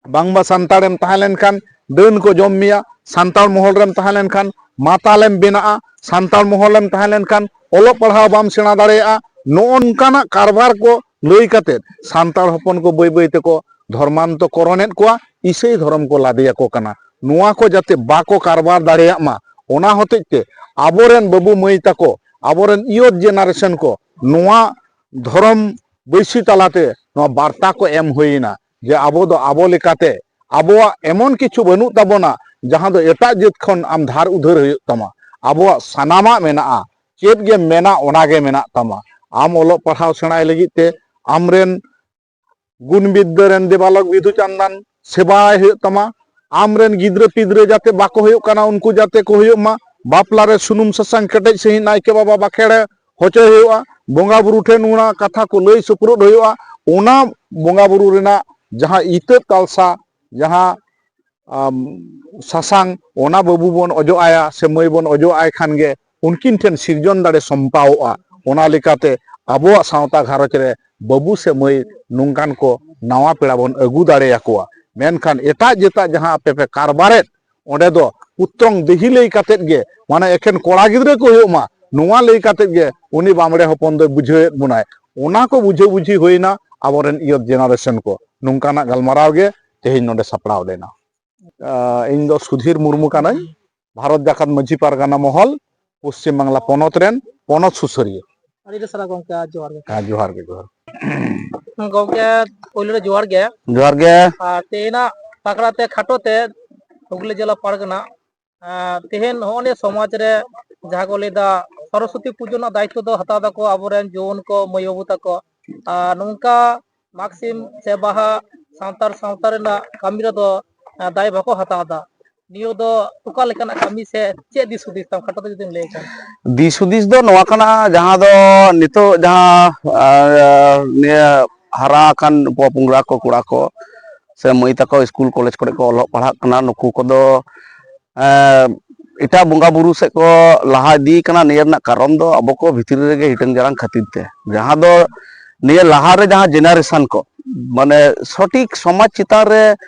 ᱵᱟᱝᱢᱟ ᱥᱟᱱᱛᱟᱲᱮᱢ ᱛᱟᱦᱮᱸ ᱞᱮᱱᱠᱷᱟᱱ ᱰᱟᱹᱱ ᱠᱚ ᱡᱚᱢ ᱢᱮᱭᱟ, ᱥᱟᱱᱛᱟᱲ ᱢᱚᱦᱚᱞ ᱨᱮᱢ ᱛᱟᱦᱮᱸ ᱞᱮᱱᱠᱷᱟᱱ ᱢᱟᱛᱟᱞᱮᱢ ᱵᱮᱱᱟᱜᱼᱟ, ᱥᱟᱱᱛᱟᱲ ᱢᱚᱦᱚᱞ ᱨᱮᱢ ᱛᱟᱦᱮᱸ ᱞᱮᱱᱠᱷᱟᱱ ᱚᱞᱚᱜ ᱯᱟᱲᱦᱟᱣ ᱵᱟᱢ ᱥᱮᱬᱟ ᱫᱟᱲᱮᱭᱟᱜᱼᱟ᱾ ᱱᱚᱜᱼᱚ ᱱᱚᱝᱠᱟᱱᱟᱜ ᱠᱟᱨᱵᱟᱨ ᱠᱚ ᱞᱟᱹᱭ ᱠᱟᱛᱮᱫ ᱥᱟᱱᱛᱟᱲ ᱦᱚᱯᱚᱱ ᱠᱚ ᱵᱟᱹᱭ ᱵᱟᱹᱭ ᱛᱮᱠᱚ ᱫᱷᱚᱨᱢᱟᱱᱛᱚ ᱠᱚᱨᱚᱱᱮᱫ ᱠᱚᱣᱟ, ᱤᱥᱟᱹᱭ ᱫᱷᱚᱨᱚᱢ ᱠᱚ ᱞᱟᱫᱮᱭᱟᱠᱚ ᱠᱟᱱᱟ᱾ ᱱᱚᱣᱟ ᱠᱚ ᱡᱟᱛᱮ ᱵᱟᱠᱚ ᱠᱟᱨᱵᱟᱨ ᱫᱟᱲᱮᱭᱟᱜ ᱢᱟ, ᱚᱱᱟ ᱦᱚᱛᱮᱡ ᱛᱮ ᱟᱵᱚᱨᱮᱱ ᱵᱟᱹᱵᱩ ᱢᱟᱹᱭ ᱛᱟᱠᱚ, ᱟᱵᱚᱨᱮᱱ ᱤᱭᱚᱛ ᱡᱮᱱᱟᱨᱮᱥᱚᱱ ᱠᱚ ᱱᱚᱣᱟ ᱫᱷᱚᱨᱚᱢ ᱵᱟᱹᱭᱥᱤ ᱛᱟᱞᱟᱛᱮ ᱱᱚᱣᱟ ᱵᱟᱨᱛᱟ ᱠᱚ ᱮᱢ ᱦᱩᱭᱮᱱᱟ ᱡᱮ ᱟᱵᱚ ᱫᱚ ᱟᱵᱚ ᱞᱮᱠᱟᱛᱮ ᱟᱵᱚᱣᱟᱜ ᱮᱢᱚᱱ ᱠᱤᱪᱷᱩ ᱵᱟᱹᱱᱩᱜ ᱛᱟᱵᱚᱱᱟ ᱡᱟᱦᱟᱸ ᱫᱚ ᱮᱴᱟᱜ ᱡᱟᱹᱛ ᱠᱷᱚᱱ ᱟᱢ ᱫᱷᱟᱨ ᱩᱫᱷᱟᱹᱨ ᱦᱩᱭᱩᱜ ᱛᱟᱢᱟ᱾ ᱟᱵᱚᱣᱟᱜ ᱥᱟᱱᱟᱢᱟᱜ ᱢᱮᱱᱟᱜᱼᱟ, ᱪᱮᱫ ᱜᱮᱢ ᱢᱮᱱᱟ ᱚᱱᱟ ᱜᱮ ᱢᱮᱱᱟᱜ ᱛᱟᱢᱟ᱾ ᱟᱢ ᱚᱞᱚᱜ ᱯᱟᱲᱦᱟᱣ ᱥᱮᱬᱟᱭ ᱞᱟᱹᱜᱤᱫ ᱛᱮ ᱟᱢᱨᱮᱱ ᱜᱩᱱ ᱵᱤᱫᱽᱫᱟᱹ ᱨᱮᱱ ᱫᱮᱵᱟᱞᱚᱠ ᱵᱤᱫᱩ ᱪᱟᱸᱫᱟᱱ ᱥᱮᱵᱟᱭ ᱦᱩᱭᱩᱜ ᱛᱟᱢᱟ᱾ ᱟᱢᱨᱮᱱ ᱜᱤᱫᱽᱨᱟᱹ ᱯᱤᱫᱽᱨᱟᱹ ᱡᱟᱛᱮ ᱵᱟᱠᱚ ᱦᱩᱭᱩᱜ ᱠᱟᱱᱟ, ᱩᱱᱠᱩ ᱡᱟᱛᱮ ᱠᱚ ᱦᱩᱭᱩᱜ ᱢᱟ᱾ ᱵᱟᱯᱞᱟ ᱨᱮ ᱥᱩᱱᱩᱢ ᱥᱟᱥᱟᱝ ᱠᱮᱴᱮᱡ ᱥᱟᱺᱦᱤᱡ ᱱᱟᱭᱠᱮ ᱵᱟᱵᱟ ᱵᱟᱠᱷᱮᱲ ᱦᱚᱪᱚᱭ ᱦᱩᱭᱩᱜᱼᱟ᱾ ᱵᱚᱸᱜᱟ ᱵᱩᱨᱩ ᱴᱷᱮᱱ ᱚᱱᱟ ᱠᱟᱛᱷᱟ ᱠᱚ ᱞᱟᱹᱭ ᱥᱩᱯᱨᱩᱫ ᱦᱩᱭᱩᱜᱼᱟ᱾ ᱚᱱᱟ ᱵᱚᱸᱜᱟ ᱵᱩᱨᱩ ᱨᱮᱱᱟᱜ ᱡᱟᱦᱟᱸ ᱤᱛᱟᱹ ᱠᱟᱞᱥᱟ, ᱡᱟᱦᱟᱸ ᱟᱢ, ᱥᱟᱥᱟᱝ, ᱚᱱᱟ ᱵᱟᱹᱵᱩ ᱵᱚᱱ ᱚᱡᱚᱜ ᱟᱭᱟ ᱥᱮ ᱢᱟᱹᱭ ᱵᱚᱱ ᱚᱡᱚᱜ ᱟᱭ ᱠᱷᱟᱱ ᱜᱮ ᱩᱱᱠᱤᱱ ᱴᱷᱮᱱ ᱥᱤᱨᱡᱚᱱ ᱫᱟᱲᱮ ᱥᱚᱢᱯᱟᱣᱚᱜᱼᱟ᱾ ᱚᱱᱟ ᱞᱮᱠᱟᱛᱮ ᱟᱵᱚᱣᱟᱜ ᱥᱟᱶᱛᱟ ᱜᱷᱟᱨᱚᱸᱡᱽ ᱨᱮ ᱵᱟᱹᱵᱩ ᱥᱮ ᱢᱟᱹᱭ ᱱᱚᱝᱠᱟᱱ ᱠᱚ ᱱᱟᱣᱟ ᱯᱮᱲᱟ ᱵᱚᱱ ᱟᱹᱜᱩ ᱫᱟᱲᱮᱭᱟᱠᱚᱣᱟ᱾ ᱢᱮᱱᱠᱷᱟᱱ ᱮᱴᱟᱜ ᱡᱟᱹᱛᱟᱜ ᱡᱟᱦᱟᱸ ᱟᱯᱮ ᱯᱮ ᱠᱟᱨᱵᱟᱨᱮᱫ, ᱚᱸᱰᱮ ᱫᱚ ᱯᱩᱛᱨᱚᱝ ᱫᱮᱦᱤ ᱞᱟᱹᱭ ᱠᱟᱛᱮᱫ ᱜᱮ, ᱢᱟᱱᱮ ᱮᱠᱷᱮᱱ ᱠᱚᱲᱟ ᱜᱤᱫᱽᱨᱟᱹ ᱠᱚ ᱦᱩᱭᱩᱜ ᱢᱟ, ᱱᱚᱣᱟ ᱞᱟᱹᱭ ᱠᱟᱛᱮᱫ ᱜᱮ ᱩᱱᱤ ᱵᱟᱢᱲᱮ ᱦᱚᱯᱚᱱ ᱫᱚᱭ ᱵᱩᱡᱷᱟᱹᱣᱮᱫ ᱵᱚᱱᱟᱭ᱾ ᱚᱱᱟ ᱠᱚ ᱵᱩᱡᱷᱟᱹ ᱵᱩᱡᱷᱤ ᱦᱩᱭᱱᱟ ᱟᱵᱚᱨᱮᱱ ᱤᱭᱚᱛ ᱡᱮᱱᱟᱨᱮᱥᱚᱱ ᱠᱚ᱾ ᱱᱚᱝᱠᱟᱱᱟᱜ ᱜᱟᱞᱢᱟᱨᱟᱣ ᱜᱮ ᱛᱮᱦᱮᱧ ᱱᱚᱰᱮ ᱥᱟᱯᱲᱟᱣ ᱞᱮᱱᱟ᱾ ᱟᱸ, ᱤᱧ ᱫᱚ ᱥᱩᱫᱷᱤᱨ ᱢᱩᱨᱢᱩ ᱠᱟᱹᱱᱟᱹᱧ, ᱵᱷᱟᱨᱚᱛ ᱡᱟᱠᱟᱛ ᱢᱟᱹᱡᱷᱤ ᱯᱟᱨᱜᱟᱱᱟ ᱢᱚᱦᱚᱞ, ᱯᱚᱥᱪᱤᱢ ᱵᱟᱝᱞᱟ ᱯᱚᱱᱚᱛ ᱨᱮᱱ ᱯᱚᱱᱚᱛ ᱥᱩᱥᱟᱹᱨᱤᱭᱟᱹ᱾ ᱟᱹᱰᱤ ᱟᱹᱰᱤ ᱥᱟᱨᱦᱟᱣ ᱜᱚᱢᱠᱮ, ᱟᱨ ᱡᱚᱦᱟᱨ ᱜᱮ᱾ ᱦᱮᱸ, ᱡᱚᱦᱟᱨ ᱜᱮ, ᱡᱚᱦᱟᱨ᱾ ᱜᱚᱢᱠᱮ, ᱯᱳᱭᱞᱳ ᱨᱮ ᱡᱚᱦᱟᱨ ᱜᱮ᱾ ᱡᱚᱦᱟᱨ ᱜᱮ᱾ ᱟᱨ ᱛᱮᱦᱮᱧᱟᱜ ᱯᱟᱠᱲᱟ ᱛᱮ ᱠᱷᱟᱴᱚ ᱛᱮ ᱦᱩᱜᱽᱞᱤ ᱡᱮᱞᱟ ᱯᱟᱨᱜᱟᱱᱟ, ᱟᱨ ᱛᱮᱦᱮᱧ ᱱᱚᱜᱼᱚ ᱱᱤᱭᱟᱹ ᱥᱚᱢᱟᱡᱽ ᱨᱮ ᱡᱟᱦᱟᱸ ᱠᱚ ᱞᱟᱹᱭᱫᱟ ᱥᱚᱨᱚᱥᱚᱛᱤ ᱯᱩᱡᱟᱹ ᱨᱮᱱᱟᱜ ᱫᱟᱭᱤᱛᱛᱚ ᱫᱚ ᱦᱟᱛᱟᱣ ᱫᱟᱠᱚ ᱟᱵᱚᱨᱮᱱ ᱡᱩᱣᱟᱹᱱ ᱠᱚ, ᱢᱟᱹᱭ ᱵᱟᱹᱵᱩ ᱛᱟᱠᱚ᱾ ᱟᱨ ᱱᱚᱝᱠᱟ ᱢᱟᱜᱽ ᱥᱤᱢ ᱥᱮ ᱵᱟᱦᱟ ᱥᱟᱱᱛᱟᱲ ᱥᱟᱶᱛᱟ ᱨᱮᱱᱟᱜ ᱠᱟᱹᱢᱤ ᱨᱮᱫᱚ ᱫᱟᱭ ᱵᱟᱠᱚ ᱦᱟᱛᱟᱣ ᱮᱫᱟ᱾ ᱱᱤᱭᱟᱹ ᱫᱚ ᱚᱠᱟ ᱞᱮᱠᱟᱱᱟᱜ ᱠᱟᱹᱢᱤ ᱥᱮ ᱪᱮᱫ ᱫᱤᱥ ᱦᱩᱫᱤᱥ ᱛᱟᱢ, ᱠᱷᱟᱴᱚ ᱛᱮ ᱡᱩᱫᱤᱢ ᱞᱟᱹᱭ ᱠᱷᱟᱱ? ᱫᱤᱥ ᱦᱩᱫᱤᱥ ᱫᱚ ᱱᱚᱣᱟ ᱠᱟᱱᱟ, ᱡᱟᱦᱟᱸ ᱫᱚ ᱱᱤᱛᱚᱜ ᱡᱟᱦᱟᱸ ᱱᱤᱭᱟᱹ ᱦᱟᱨᱟ ᱟᱠᱟᱱ ᱯᱚᱯᱚᱝᱲᱟ ᱠᱚ, ᱠᱚᱲᱟ ᱠᱚ ᱥᱮ ᱢᱟᱹᱭ ᱛᱟᱠᱚ ᱥᱠᱩᱞ ᱠᱚᱞᱮᱡᱽ ᱠᱚᱨᱮ ᱠᱚ ᱚᱞᱚᱜ ᱯᱟᱲᱦᱟᱜ ᱠᱟᱱᱟ, ᱱᱩᱠᱩ ᱠᱚᱫᱚ ᱮᱴᱟᱜ ᱵᱚᱸᱜᱟ ᱵᱩᱨᱩ ᱥᱮᱫ ᱠᱚ ᱞᱟᱦᱟ ᱤᱫᱤ ᱠᱟᱱᱟ᱾ ᱱᱤᱭᱟᱹ ᱨᱮᱱᱟᱜ ᱠᱟᱨᱚᱱ ᱫᱚ ᱟᱵᱚ ᱠᱚ ᱵᱷᱤᱛᱨᱤ ᱨᱮᱜᱮ ᱦᱤᱴᱟᱹᱝ ᱡᱟᱲᱟᱝ ᱠᱷᱟᱹᱛᱤᱨ ᱛᱮ, ᱡᱟᱦᱟᱸ ᱫᱚ ᱱᱤᱭᱟᱹ ᱞᱟᱦᱟᱨᱮ ᱡᱟᱦᱟᱸ ᱡᱮᱱᱟᱨᱮᱥᱚᱱ ᱠᱚ ᱢᱟᱱᱮ ᱥᱚᱴᱷᱤᱠ ᱥᱚᱢᱟᱡᱽ ᱪᱮᱛᱟᱱ ᱨᱮ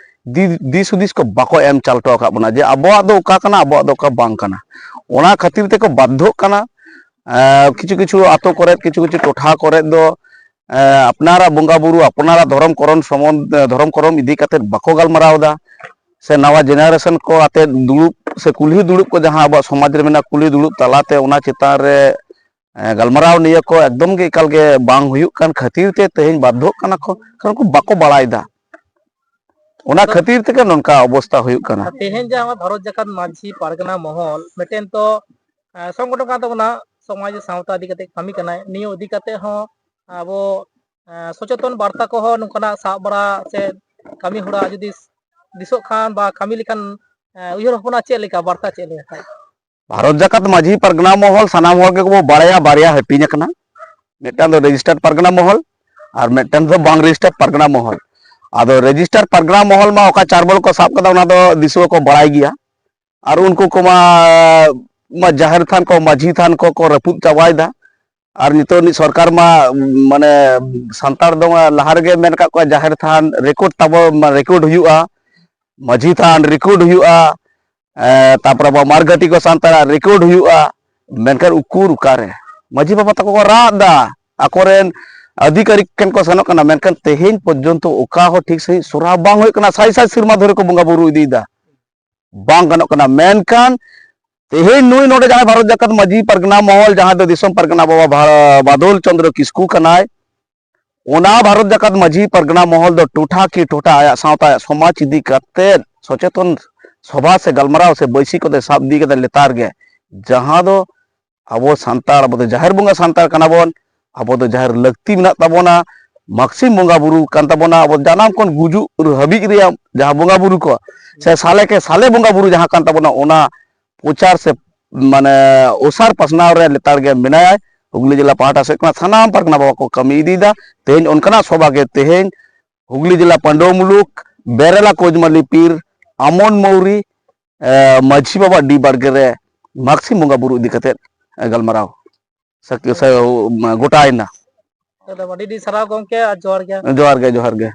ᱫᱤ- ᱫᱤᱥ ᱦᱩᱫᱤᱥ ᱠᱚ ᱵᱟᱠᱚ ᱮᱢ ᱪᱟᱞ ᱦᱚᱴᱚ ᱟᱠᱟᱫ ᱵᱚᱱᱟ, ᱡᱮ ᱟᱵᱚᱣᱟᱜ ᱫᱚ ᱚᱠᱟ ᱠᱟᱱᱟ, ᱟᱵᱚᱣᱟᱜ ᱫᱚ ᱚᱠᱟ ᱵᱟᱝ ᱠᱟᱱᱟ᱾ ᱚᱱᱟ ᱠᱷᱟᱹᱛᱤᱨ ᱛᱮᱠᱚ ᱵᱟᱫᱽᱫᱷᱚᱜ ᱠᱟᱱᱟ᱾ ᱠᱤᱪᱷᱩ ᱠᱤᱪᱷᱩ ᱟᱛᱳ ᱠᱚᱨᱮ, ᱠᱤᱪᱷᱩ ᱠᱤᱪᱷᱩ ᱴᱚᱴᱷᱟ ᱠᱚᱨᱮ ᱫᱚ ᱟᱯᱱᱟᱨᱟᱜ ᱵᱚᱸᱜᱟ ᱵᱩᱨᱩ, ᱟᱯᱱᱟᱨᱟᱜ ᱫᱷᱚᱨᱚᱢ ᱠᱚᱨᱚᱢ ᱥᱚᱢᱚᱱ ᱫᱷᱚᱨᱚᱢ ᱠᱚᱨᱚᱢ ᱤᱫᱤ ᱠᱟᱛᱮ ᱵᱟᱠᱚ ᱜᱟᱞᱢᱟᱨᱟᱣ ᱮᱫᱟ᱾ ᱥᱮ ᱱᱟᱣᱟ ᱡᱮᱱᱟᱨᱮᱥᱚᱱ ᱠᱚ ᱟᱛᱮ ᱫᱩᱲᱩᱵ ᱥᱮ ᱠᱩᱞᱦᱤ ᱫᱩᱲᱩᱵ ᱠᱚ ᱡᱟᱦᱟᱸ ᱟᱵᱚᱣᱟᱜ ᱥᱚᱢᱟᱡᱽ ᱨᱮ ᱢᱮᱱᱟᱜᱼᱟ, ᱠᱩᱞᱦᱤ ᱫᱩᱲᱩᱵ ᱛᱟᱞᱟᱛᱮ ᱚᱱᱟ ᱪᱮᱛᱟᱱ ᱨᱮ ᱜᱟᱞᱢᱟᱨᱟᱣ ᱱᱤᱭᱟᱹ ᱠᱚ ᱮᱠᱫᱚᱢ ᱜᱮ ᱮᱠᱟᱞ ᱜᱮ ᱵᱟᱝ ᱦᱩᱭᱩᱜ ᱠᱟᱱ ᱠᱷᱟᱹᱛᱤᱨ ᱛᱮ ᱛᱮᱦᱮᱧ ᱵᱟᱫᱽᱫᱷᱚᱜ ᱠᱟᱱᱟ ᱠᱚ, ᱠᱟᱨᱚᱱ ᱠᱚ ᱵᱟᱠᱚ ᱵᱟᱲᱟᱭ ᱮᱫᱟ᱾ ᱚᱱᱟ ᱠᱷᱟᱹᱛᱤᱨ ᱛᱮᱜᱮ ᱱᱚᱝᱠᱟ ᱚᱵᱚᱥᱛᱟ ᱦᱩᱭᱩᱜ ᱠᱟᱱᱟ᱾ ᱛᱮᱦᱮᱧ ᱡᱟᱦᱟᱸ ᱵᱷᱟᱨᱚᱛ ᱡᱟᱠᱟᱛ ᱢᱟᱹᱡᱷᱤ ᱯᱟᱨᱜᱟᱱᱟ ᱢᱚᱦᱚᱞ ᱢᱤᱫᱴᱮᱱ ᱛᱚ ᱥᱚᱝᱜᱚᱴᱷᱚᱱ ᱠᱟᱱ ᱛᱟᱵᱚᱱᱟ, ᱥᱚᱢᱟᱡᱽ ᱥᱟᱶᱛᱟ ᱤᱫᱤ ᱠᱟᱛᱮ ᱠᱟᱹᱢᱤ ᱠᱟᱱᱟᱭ, ᱱᱤᱭᱟᱹ ᱤᱫᱤ ᱠᱟᱛᱮ ᱦᱚᱸ ᱟᱵᱚ ᱥᱚᱪᱮᱛᱚᱱ ᱵᱟᱨᱛᱟ ᱠᱚᱦᱚᱸ ᱱᱚᱝᱠᱟᱱᱟᱜ ᱥᱟᱵ ᱵᱟᱲᱟ ᱥᱮ ᱠᱟᱹᱢᱤ ᱦᱚᱨᱟ ᱡᱩᱫᱤ ᱫᱤᱥᱚᱜ ᱠᱷᱟᱱ ᱵᱟ ᱠᱟᱹᱢᱤ ᱞᱮᱠᱷᱟᱱ ᱩᱭᱦᱟᱹᱨ ᱵᱷᱟᱵᱽᱱᱟ ᱪᱮᱫ ᱞᱮᱠᱟ, ᱵᱟᱨᱛᱟ ᱪᱮᱫ ᱞᱮᱠᱟ? ᱵᱷᱟᱨᱚᱛ ᱡᱟᱠᱟᱛ ᱢᱟᱹᱡᱷᱤ ᱯᱟᱨᱜᱟᱱᱟ ᱢᱚᱦᱚᱞ ᱥᱟᱱᱟᱢ ᱦᱚᱲ ᱜᱮᱵᱚ ᱵᱟᱲᱟᱭᱟ, ᱵᱟᱨᱭᱟ ᱦᱟᱹᱴᱤᱧ ᱟᱠᱟᱱᱟ᱾ ᱢᱤᱫᱴᱟᱝ ᱫᱚ ᱨᱮᱡᱤᱥᱴᱟᱨᱰ ᱯᱟᱨᱜᱟᱱᱟ ᱢᱚᱦᱚᱞ ᱟᱨ ᱢᱤᱫᱴᱟᱝ ᱫᱚ ᱵᱟᱝ ᱨᱮᱡᱤᱥᱴᱟᱨᱰ ᱯᱟᱨᱜᱟᱱᱟ ᱢᱚᱦᱚᱞ᱾ ᱟᱫᱚ ᱨᱮᱡᱤᱥᱴᱟᱨᱰ ᱯᱟᱨᱜᱟᱱᱟ ᱢᱚᱦᱚᱞ ᱢᱟ ᱚᱠᱟ ᱪᱟᱨᱵᱚᱞ ᱠᱚ ᱥᱟᱵ ᱠᱟᱫᱟ, ᱚᱱᱟ ᱫᱚ ᱫᱤᱥᱩᱣᱟᱹ ᱠᱚ ᱵᱟᱲᱟᱭ ᱜᱮᱭᱟ᱾ ᱟᱨ ᱩᱱᱠᱩ ᱠᱚᱢᱟ ᱢᱟ ᱡᱟᱦᱮᱨ ᱛᱷᱟᱱ ᱠᱚ, ᱢᱟᱹᱡᱷᱤ ᱛᱷᱟᱱ ᱠᱚ ᱠᱚ ᱨᱟᱹᱯᱩᱫ ᱪᱟᱵᱟᱭᱮᱫᱟ᱾ ᱟᱨ ᱱᱤᱛᱚᱜ ᱨᱤᱱᱤᱡ ᱥᱚᱨᱠᱟᱨ ᱢᱟ ᱢᱟᱱᱮ ᱥᱟᱱᱛᱟᱲ ᱫᱚ ᱞᱟᱦᱟ ᱨᱮᱜᱮ ᱢᱮᱱ ᱟᱠᱟᱫ ᱠᱚᱣᱟ, ᱡᱟᱦᱮᱨ ᱛᱷᱟᱱ ᱨᱮᱠᱳᱨᱰ ᱛᱟᱵᱚ ᱨᱮᱠᱳᱨᱰ ᱦᱩᱭᱩᱜᱼᱟ, ᱢᱟᱹᱡᱷᱤ ᱛᱷᱟᱱ ᱨᱮᱠᱳᱨᱰ ᱦᱩᱭᱩᱜᱼᱟ, ᱛᱟᱨᱯᱚᱨᱮ ᱟᱵᱚ ᱢᱟᱨᱜᱷᱟᱹᱴᱤ ᱠᱚ ᱥᱟᱱᱛᱟᱲᱟᱜ ᱨᱮᱠᱳᱨᱰ ᱦᱩᱭᱩᱜᱼᱟ᱾ ᱢᱮᱱᱠᱷᱟᱱ ᱩᱠᱩᱨ ᱚᱠᱟᱨᱮ? ᱢᱟᱹᱡᱷᱤ ᱵᱟᱵᱟ ᱛᱟᱠᱚ ᱠᱚ ᱨᱟᱜ ᱮᱫᱟ, ᱟᱠᱚᱨᱮᱱ ᱟᱹᱫᱷᱤᱠᱟᱨᱤ ᱴᱷᱮᱱ ᱠᱚ ᱥᱮᱱᱚᱜ ᱠᱟᱱᱟ, ᱢᱮᱱᱠᱷᱟᱱ ᱛᱮᱦᱮᱧ ᱯᱚᱨᱡᱚᱱᱛᱚ ᱚᱠᱟ ᱦᱚᱸ ᱴᱷᱤᱠ ᱥᱟᱺᱦᱤᱡ ᱥᱚᱨᱦᱟᱣ ᱵᱟᱝ ᱦᱩᱭᱩᱜ ᱠᱟᱱᱟ᱾ ᱥᱟᱭ ᱥᱟᱭ ᱥᱮᱨᱢᱟ ᱫᱷᱚᱨᱮ ᱠᱚ ᱵᱚᱸᱜᱟ ᱵᱩᱨᱩ ᱤᱫᱤᱭᱮᱫᱟ, ᱵᱟᱝ ᱜᱟᱱᱚᱜ ᱠᱟᱱᱟ᱾ ᱢᱮᱱᱠᱷᱟᱱ ᱛᱮᱦᱮᱧ ᱱᱩᱭ ᱱᱚᱰᱮ ᱡᱟᱦᱟᱸᱭ ᱵᱷᱟᱨᱚᱛ ᱡᱟᱠᱟᱛ ᱢᱟᱹᱡᱷᱤ ᱯᱟᱨᱜᱟᱱᱟ ᱢᱚᱦᱚᱞ, ᱡᱟᱦᱟᱸᱭ ᱫᱚ ᱫᱤᱥᱚᱢ ᱯᱟᱨᱜᱟᱱᱟ ᱵᱟᱵᱟ ᱵᱷᱟ- ᱵᱟᱫᱚᱞ ᱪᱚᱸᱫᱽᱨᱚ ᱠᱤᱥᱠᱩ ᱠᱟᱱᱟᱭ, ᱚᱱᱟ ᱵᱷᱟᱨᱚᱛ ᱡᱟᱠᱟᱛ ᱢᱟᱹᱡᱷᱤ ᱯᱟᱨᱜᱟᱱᱟ ᱢᱚᱦᱚᱞ ᱫᱚ ᱴᱚᱴᱷᱟ ᱠᱤ ᱴᱚᱴᱷᱟ ᱟᱭᱟᱜ ᱥᱟᱶᱛᱟ, ᱟᱭᱟᱜ ᱥᱚᱢᱟᱡᱽ ᱤᱫᱤ ᱠᱟᱛᱮ ᱥᱚᱪᱮᱛᱚᱱ ᱥᱚᱵᱷᱟ ᱥᱮ ᱜᱟᱞᱢᱟᱨᱟᱣ ᱥᱮ ᱵᱟᱹᱭᱥᱤ ᱠᱚᱫᱚᱭ ᱥᱟᱵ ᱤᱫᱤ ᱠᱟᱫᱟ ᱞᱮᱛᱟᱲ ᱜᱮ, ᱡᱟᱦᱟᱸ ᱫᱚ ᱟᱵᱚ ᱥᱟᱱᱛᱟᱲ, ᱟᱵᱚ ᱫᱚ ᱡᱟᱦᱮᱨ ᱵᱚᱸᱜᱟ ᱥᱟᱱᱛᱟᱲ ᱠᱟᱱᱟ ᱵᱚᱱ, ᱟᱵᱚ ᱫᱚ ᱡᱟᱦᱮᱨ ᱞᱟᱹᱠᱛᱤ ᱢᱮᱱᱟᱜ ᱛᱟᱵᱚᱱᱟ᱾ ᱢᱟᱜᱽᱥᱤᱢ ᱵᱚᱸᱜᱟ ᱵᱩᱨᱩ ᱠᱟᱱ ᱛᱟᱵᱚᱱᱟ, ᱟᱵᱚ ᱡᱟᱱᱟᱢ ᱠᱷᱚᱱ ᱜᱩᱡᱩᱜ ᱦᱟᱹᱵᱤᱡ ᱨᱮᱭᱟᱜ ᱡᱟᱦᱟᱸ ᱵᱚᱸᱜᱟ ᱵᱩᱨᱩ ᱠᱚ ᱥᱮ ᱥᱟᱞᱮ ᱠᱮ ᱥᱟᱞᱮ ᱵᱚᱸᱜᱟ ᱵᱩᱨᱩ ᱡᱟᱦᱟᱸ ᱠᱟᱱ ᱛᱟᱵᱚᱱᱟ, ᱚᱱᱟ ᱯᱨᱚᱪᱟᱨ ᱥᱮ ᱢᱟᱱᱮ ᱚᱥᱟᱨ ᱯᱟᱥᱱᱟᱣ ᱨᱮ ᱞᱮᱛᱟᱲ ᱜᱮ ᱢᱮᱱᱟᱭᱟ᱾ ᱦᱩᱜᱽᱞᱤ ᱡᱮᱞᱟ ᱯᱟᱦᱴᱟ ᱥᱮᱫ ᱠᱷᱚᱱᱟᱜ ᱥᱟᱱᱟᱢ ᱯᱟᱨᱜᱟᱱᱟ ᱵᱟᱵᱟ ᱠᱚ ᱠᱟᱹᱢᱤ ᱤᱫᱤᱭᱮᱫᱟ᱾ ᱛᱮᱦᱮᱧ ᱚᱱᱠᱟᱱᱟᱜ ᱥᱚᱵᱷᱟ ᱜᱮ ᱛᱮᱦᱮᱧ ᱦᱩᱜᱽᱞᱤ ᱡᱮᱞᱟ ᱯᱟᱹᱰᱩᱣᱟᱹ ᱢᱩᱞᱩᱠ ᱵᱮᱨᱮᱞᱟ ᱠᱚᱡᱽᱢᱟᱹᱞᱤ ᱯᱤᱨ ᱟᱢᱚᱱ ᱢᱚᱣᱨᱤ, ᱮ, ᱢᱟᱹᱡᱷᱤ ᱵᱟᱵᱟ ᱰᱤ ᱵᱟᱲᱜᱮ ᱨᱮ ᱢᱟᱜᱽᱥᱤᱢ ᱵᱚᱸᱜᱟ ᱵᱩᱨᱩ ᱤᱫᱤ ᱠᱟᱛᱮᱫ, ᱮ, ᱜᱟᱞᱢᱟᱨᱟᱣ ᱥᱟᱹᱠ-, ᱥᱮ, ᱢᱟ, ᱜᱚᱴᱟᱭᱮᱱᱟ᱾ ᱮᱠᱫᱚᱢ ᱟᱹᱰᱤ ᱟᱹᱰᱤ ᱥᱟᱨᱦᱟᱣ ᱜᱚᱢᱠᱮ, ᱟᱨ ᱡᱚᱦᱟᱨ ᱜᱮ᱾ ᱡᱚᱦᱟᱨ ᱜᱮ, ᱡᱚᱦᱟᱨ ᱜᱮ᱾